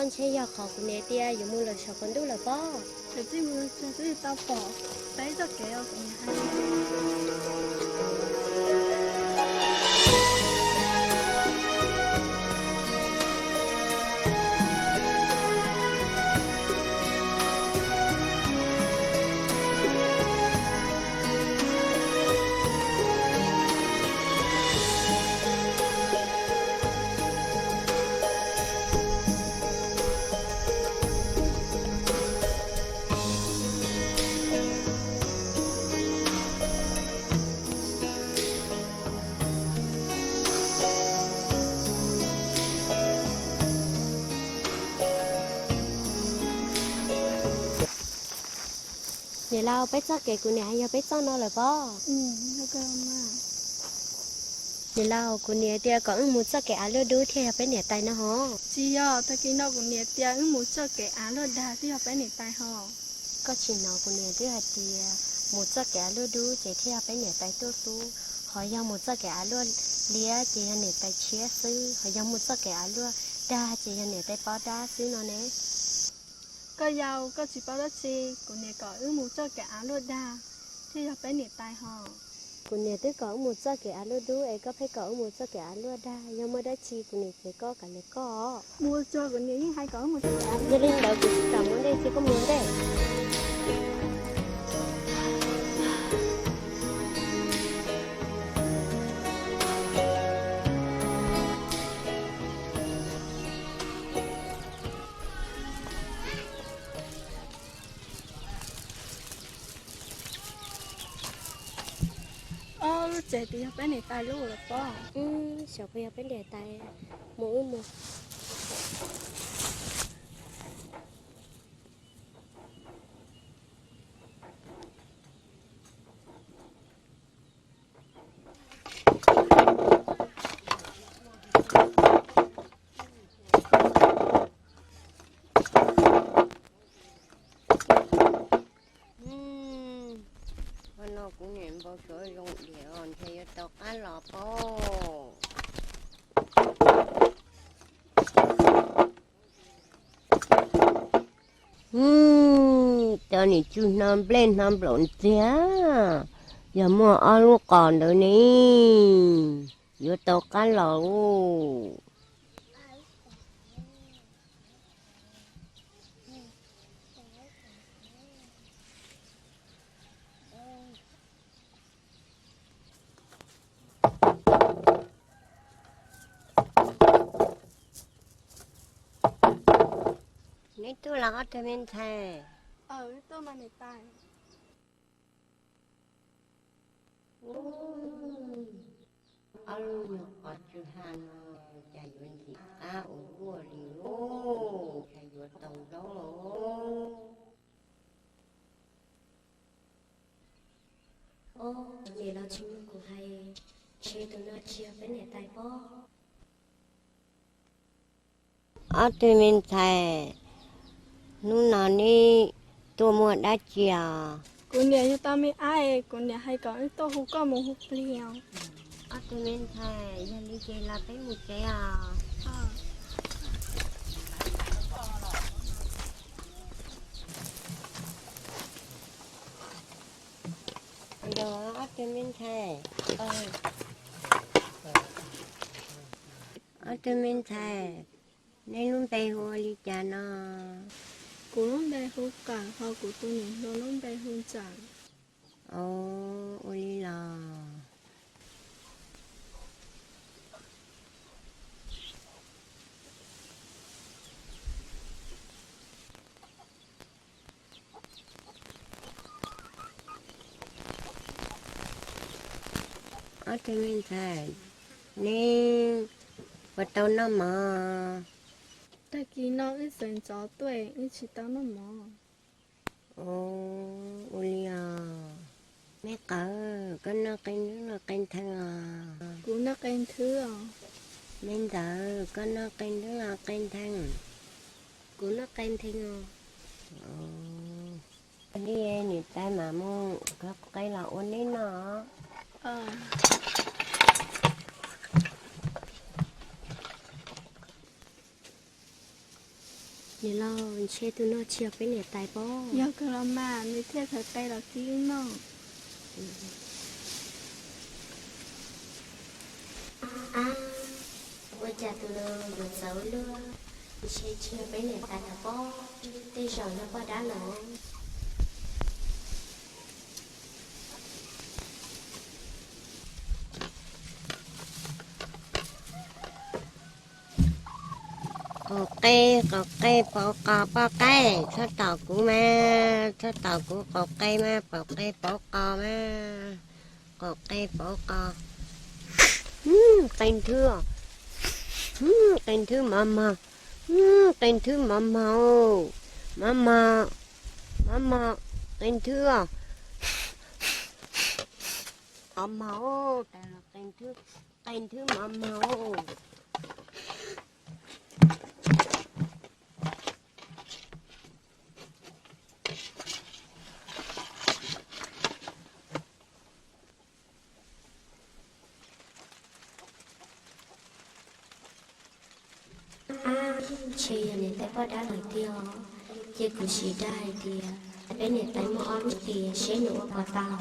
Ntshe yog qhov kuv niam tias yuav mus lawm saum qaum ntuj lawm pob. Txij mus txog twb tau pom peb txoj kev os kuv niam hais. Niam laus, peb txoj kev kuv niam hais yog peb txoj no lawm pob. Niam laus, kuv niam tias kom wb mus txoj kev av luaj dub thiaj yog peb niam tais no hos. Tsis yog, tag kis no kuv niam tias wb mus txoj kev av luaj dag thiaj yog peb niam tais hos. Koj tsis hnov kuv niam twb hais tias mus txoj kev av luaj dub ces thiaj yog peb niam tais tuaj hlub, ho yog mus txoj kev av luaj liab ces yog niam tais tshiab xwb, ho yog mus txoj kev av luaj dag ces yog niam tais poj dab xwb no ne. Koj yau, koj tsis paub dab tsi, kuv niam kom wb mus txoj kev av luaj dag thiaj yog peb niam tais hos. Kuv niam twb kom wb mus txoj kev av luaj dub es koj pheej kom wb mus txoj kev av luaj dag, yog muaj dab tsi kuv niam ces koj kav liam koj. Mus txog kuv niam yeej hais kom wb mus txoj kev av luaj dag. Yog li ntawd kuv tsis kam mus ntej. Ob lub tsev twb yog peb niam tais lub lawm pob. Xyov puas yog peb niam tais, mus wb mus. Ua no kuv niam npau suav zoo diam os, ntshe yuav tau qab los pob. Cov niam tsuj hno nplej hno nplaum ntxiag, yog muaj ob lub qos ntawd ne, yuav tau qab los lauj. Neb tuaj los ob tug me ntxhais? Ob lub nyuag qos tsw ha no cas yuav ntxim qab ua luaj li lauj, cas yuav tau zaub los. Ob, niam laus tsis mloog kuv hais, ntshe tus no tsis yog peb niam tais pob. Ob tug me ntxhais, hnub no neb tuaj muaj dab tsi os? Kuv niam yug tau me ab es kuv niam hais kom wb tuaj hu koj mus hu plig os. Ob tug me ntxhais, yog li ces los peb mus tsev os. Ob tug me ntxhais, ob tug me ntxhais, neb lub npe hu ua li cas no? Kuv lub npe hu Kawm, ho kuv tus niam hluas lub npe hu Ntxawm. Ua li los. Ob tug me ntxhais, neb puas tau noj mov? Tag kis no wb txawm ntxov tuaj, wb tsis tau noj mov. Ua li os. Me qawv, koj noj qe nrub los qe ntheev os? Kuv noj qe nthwv os. Me ntxawm, koj noj qe nrub los qe ntheev? Kuv noj qe ntheev os. Li niam tais mam mus khawv qe los ua neb noj. Ob, Niam laus, ntshe tus no tsis yog peb niam tais pob. Yog kawg los mas, nws thiaj khaws qe los kib wb noj. Ab, ua cas tus no yuav txawv luaj, ntshe tsis yog peb niam tais lawm pob, tej zaum yog poj dab lawm. Qaum qe, qaum qe pauv qos poj qaib, txhob tom kuv mas, txhob tom kuv qaum qe mas, pauv qe pauv qos mas, qaum qe pauv qos. Qe nthwv, qe nthwv mos mos, qe nthwv mos mos, mos mos, mos mos, qe nthwv, mos mos, qe nthwv, qe nthwv mos mos. Ab, ntshe yog niam tais poj dab lawm tiag os. Ces kuv sim dag hais tias peb niam tais muaj ob lub tias seb nws ua puas tau.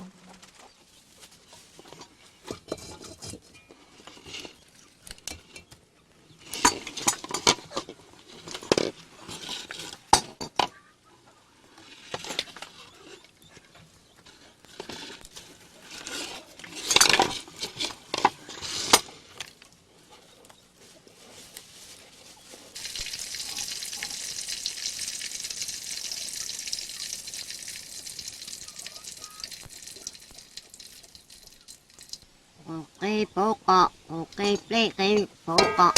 Qaum qe pauv qos, qaum qe pleb qe pauv qos,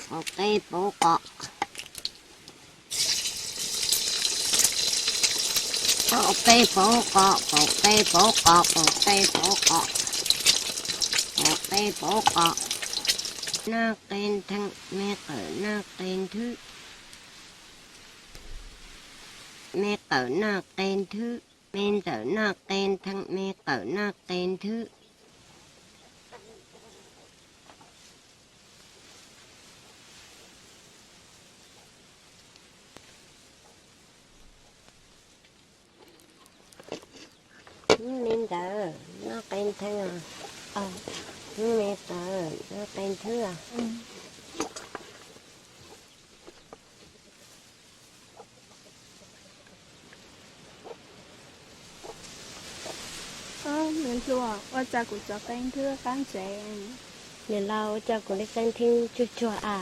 qaum qe pauv qos, qaum qe pauv qos, qaum qe pauv qos, qaum qe pauv qos, qaum qe pauv qos. Noj qe nthwv, me qawm noj qe nthwv, me qawm noj qe nthwv, me ntxawm noj qe nthwv, me qawm noj qe nthwv. Me ntxawm noj qe nthwv, me qawm noj qe nthwv. Niam laus, ua cas kuv li qe nthwv tsuag tsuag a?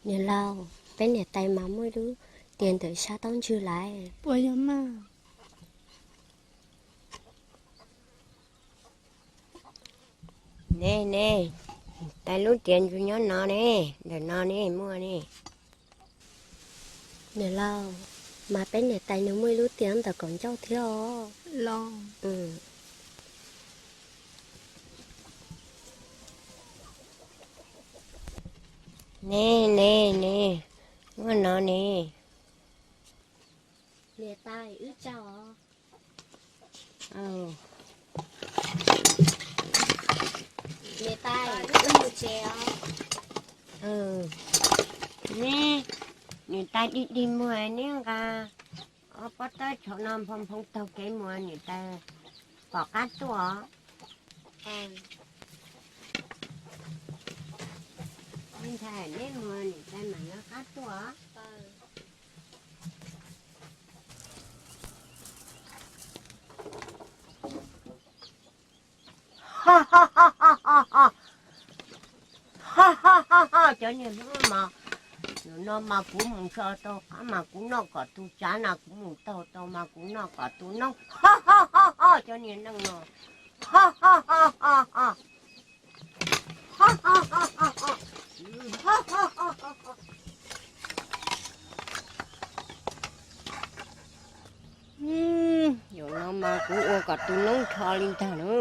Niam laus, peb niam tais mas muaj ib lub tiav ntawm sab taub ntswg lawm. Puas yog mas? Ne ne, tais lub tiav ntswg nyob no ne, ntawm no ne muaj ne. Niam laus, mas peb niam tais nws muaj ib lub tiav ntawm kaum ncauj thiab os. Ne ne ne, muaj no ne. Niam tais, wb tsaug os. Niam tais, wb mus tsev os. Ne, niam tais dig dig muag neb nqa ob pob tawb tshauv no nphoo nphoo taug kev mus niam tais pom qab tuaj. Ntshai neb mus niam tais mam nqa qab tuaj. Cov niag hnub mas, nim no mas kuv mus so tau qab mas kuv noj kom tus tsav na, kuv mus taug tau mas kuv noj kom tus noob. Cov niag neeg no. Nim no mas kuv ua kom tus noob rho li ntag na.